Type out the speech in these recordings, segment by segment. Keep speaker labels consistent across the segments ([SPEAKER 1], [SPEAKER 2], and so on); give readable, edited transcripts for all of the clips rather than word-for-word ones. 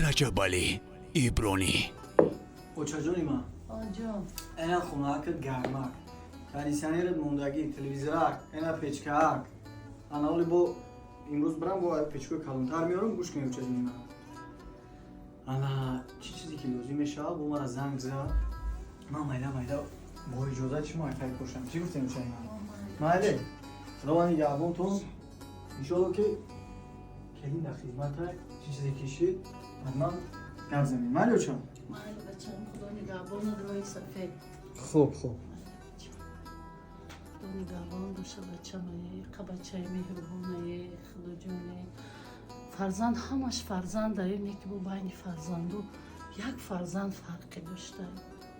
[SPEAKER 1] Раҷабалӣ Ибронӣ.
[SPEAKER 2] Очаҷони ман, эна хонаакат гармак, кондитсионерат мондагӣ, телевизорак, эна печкаак. Анаоли бо имрӯз бирам, бо печкаи калонтар меорам. Гӯш кунед, очаҷони ман, ана чӣ чизе ки лозим мешавад, бо мара занг зад, ман майда майда бо иҷозати шумо айқай кошам. Чӣ гуфтем, очаи ман? Майли, худованд нигаҳбонтон. Иншоалло, ки келин дар хизмата, чӣ чизе ки шид, ҳатман гап занем. Майли, очам?
[SPEAKER 3] Майли, бачам, худо нигаҳбонат, роҳи сафед.
[SPEAKER 2] Хуб, хуб.
[SPEAKER 3] Худо нигаҳбон боша, бачамае, қа бачаи меҳрубонае. Худоҷоне, фарзанд ҳамаш фарзандае, не ки бо байни фарзанду як фарзанд фарқе дошта.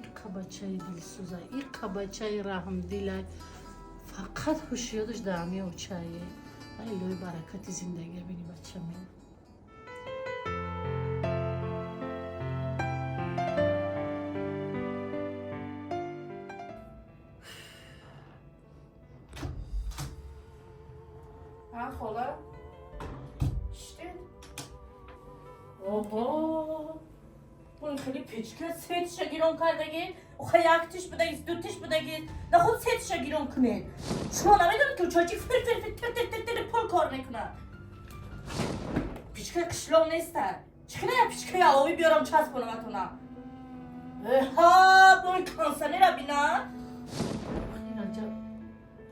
[SPEAKER 3] Иқа бачаи дилсӯза, иқа бачаи раҳмдилай, фақат ҳушёдаш дар ҳами очае. Илоҳи, баракати зиндагия бини, бачаме.
[SPEAKER 4] Ҳа, хола, шиштед? Оҳо, ин хеле печка сетиша гирон кардагӣ. Охе, як тиш будаги, ду тиш будаги, нахуд сетиша гирон кунед. Шумо намедонед, ки учочи фир фир фир тир тир тир тир пул кор мекунад. Печкаи қишлоқ неста. Чӣ хела як печкаи аловӣ биёрам, часпонаматона? Ҳа, бо ин кондитсионера бина.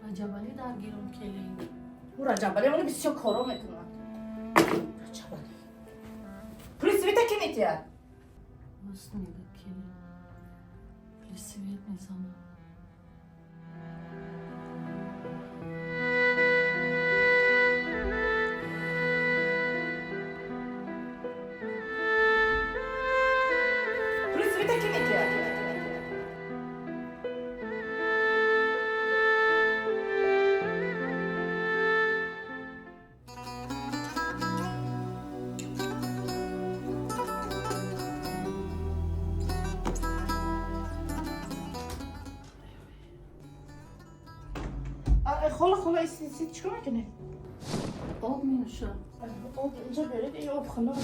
[SPEAKER 3] Раҷабалӣ дар гирон келин.
[SPEAKER 4] Ӯ Раҷабалӣ оно бисёр коро мекунад. Раҷабалӣ пули света ки метиҳад?
[SPEAKER 3] Рост мега, келин, пули свет мезанад.
[SPEAKER 4] Пули света ки метиҳад? Хола, хола, си чикор мекунед?
[SPEAKER 3] Об менӯшам.
[SPEAKER 4] Об инҷа беред, ин об хунук.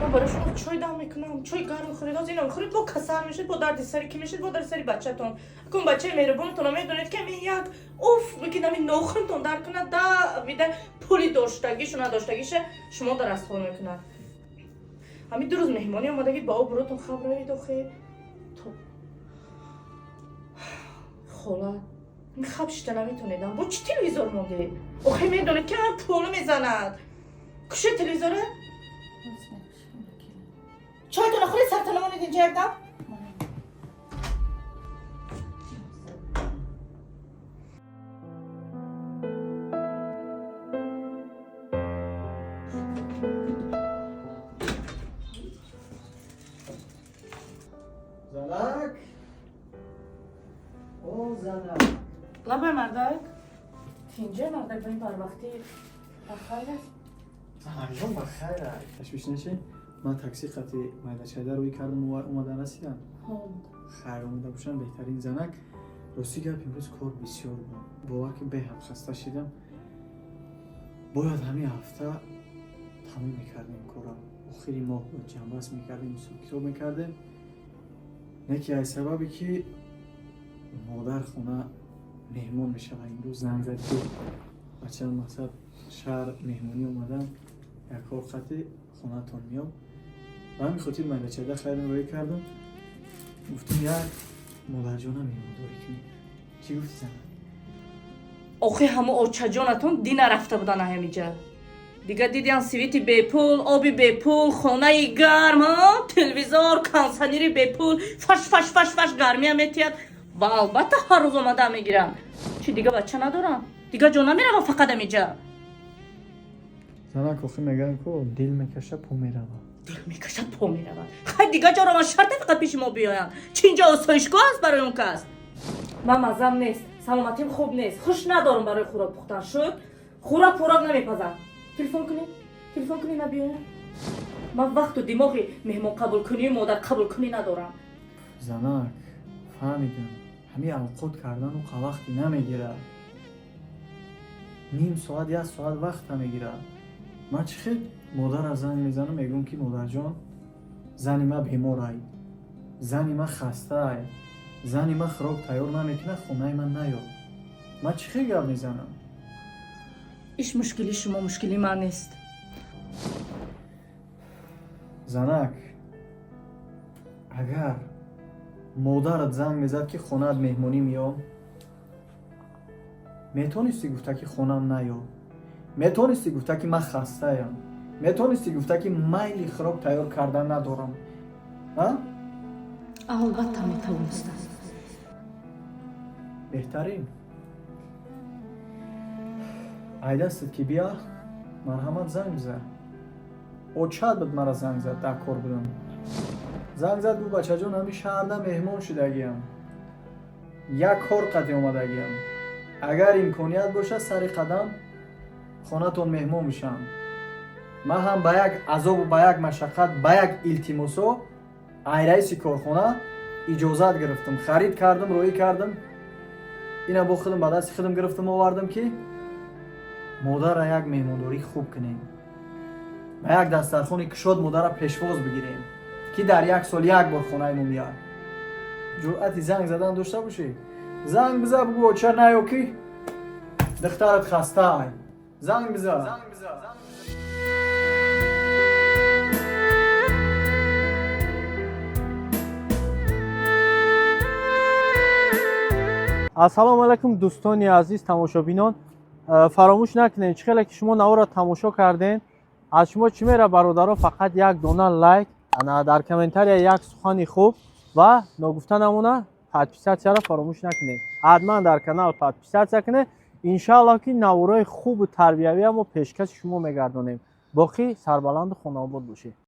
[SPEAKER 4] Ман барои шумо чой дам мекунам, чой гарм хӯред. Оз ино хӯред, бо касал мешед, бо дарди сари ки мешед, бо дарди сари бачатон. Акун бачаи меҳрубонатон медонед, ки ҳамин як уф мекунад, ҳамин нохунтон дар кунад, да вида пули доштагишу надоштагиша шумо дар расход мекунад. Ҳамин 2 рӯз меҳмонӣ омадагид, ба обрӯтон хаб равед охе. То хола, ин хаб шита наметонедам. Бо чӣ телевизор мондед? Охе, медонед, ки ҳам пул мезанад. Кушед телевизора?
[SPEAKER 3] Рост мекушам, келин.
[SPEAKER 4] Чойтона хӯред, сартона монед инҷа якдам.
[SPEAKER 3] Майли.
[SPEAKER 2] Занак, о занак!
[SPEAKER 4] Лабай, мардак, тинҷа, мардак, ба ин барвақтӣ бахайр аст?
[SPEAKER 2] Занакҷон, бахайр, ташвиш нашед. Ман такси қати майдачайда рӯй кардам, омадан, расидам. Хайр, омада бошам, беҳтарин. Занак, рости гап, имрӯз кор бисёр буд, бовар ки, беҳад хаста шидам. Бояд ҳамин ҳафта тамом мекардем кора, охири моҳ бояд ҷамъбаст мекардем, ҳисобкитоб мекардем. Не ки аз сабабе ки модар хона меҳмон мешавад, имрӯз занг зад, ки бачаам, мақсад, шаҳр меҳмонӣ омадан, як кор қати хонатон меом. Ба ҳамин хотир майдачайда хайрам рӯй кардам, гуфтам, як модарҷона меҳмондорӣ кунем. Чӣ гуфти, занак?
[SPEAKER 4] Охи, ҳамо очаҷонатон дина рафта будан ҳамиҷа. Дига дидиан свети бепул, оби бепул, хонаи гарм, телевизор, кондитсионери бепул, фаш фаш фаш фаш гармия метиҳад. Ва албатта, ҳар рӯз омада мегирам. Чи, дига бача надорам? Дига ҷо намеравам, фақат ҳамиҷа.
[SPEAKER 2] Занак, охи, мегӯям ку, дил мекаша, по меравад.
[SPEAKER 4] Дил мекашад, по меравад. Хай, дига ҷо раван, шарте фақат пеши мо биёянд. Чи, инҷа осоишгоҳ аст барои он кас? Ман маззам нест, саломатим хуб нест, хуш надорам барои хӯрок пухтан. Шуд, хӯрок пӯрок намепазам. Телефон кунед, телефон кунед, набиёям. Ман вақту димоғи меҳмон қабулкунию модар қабулкунӣ надорам.
[SPEAKER 2] Занак, фаҳмидам, ҳамин авқот кардану вақте намегирад, ним соат, як соат вақта мегирад. Ман чӣ хел модарра занг мезанам, мегӯям, ки модарҷон. Зани ман беморай, зани ман хастаай, зани ман хӯрок тайёр намекунад, хонаи ман наё. Ман чӣ хел гап мезанам?
[SPEAKER 4] Иш мушкили шумо, мушкили ман нест.
[SPEAKER 2] Занак, агар модарат занг мезад, ки хонаат меҳмонӣ меём, метонистӣ гуфта, ки хонам наё? Метонистӣ гуфта, ки ман хастаям? Метонистӣ гуфта, ки майли хӯрок тайёр кардан надорам, а?
[SPEAKER 3] Албатта, метавонистам.
[SPEAKER 2] Беҳтарин. Айдастат ки бия, марҳамат, занг бизан. Очат буд, мара занг зад, дар кор будам. Занг зад, гуфт: «Бачаҷон, ҳамин шаҳрда меҳмон шудагиам, як кор қатъи омадагиам, агар имконият бошад, сари қадам хонатон меҳмон мешавам». Ман ҳам ба як азобу ба як машаққат, ба як илтимосо ай раиси корхона иҷозат гирифтам, харид кардам, роҳӣ кардам, ина бо худам ба дасти худам гирифтам, овардам, ки модарра як меҳмондорӣ хуб кунем, ба як дастархони кушод модарра пешвоз бигирем, ки дар як сол як бор хонаи мо меяд. Ҷуръати занг задан дошта бошӣ, занг биза, бугӯ: «Оча, наё, ки духтарат хастаай». Занг биза.
[SPEAKER 5] Ассалому алайкум, дӯстони азиз, тамошобинон. Фаромӯш накунед, чӣ хеле ки шумо наворро тамошо кардем, аз шумо чӣ мера, бародаро? Фақат як дона лайк, ана дар комментария як сухани хуб ва ногуфта намона, подписаться ро фаромӯш накунед. Ҳатман дар канал подписаться кунед. Иншааллоҳ, ки наворои хубу тарбиявиамо пешкаши шумо мегардонем. Боқӣ сарбаланду хонаобод бошед.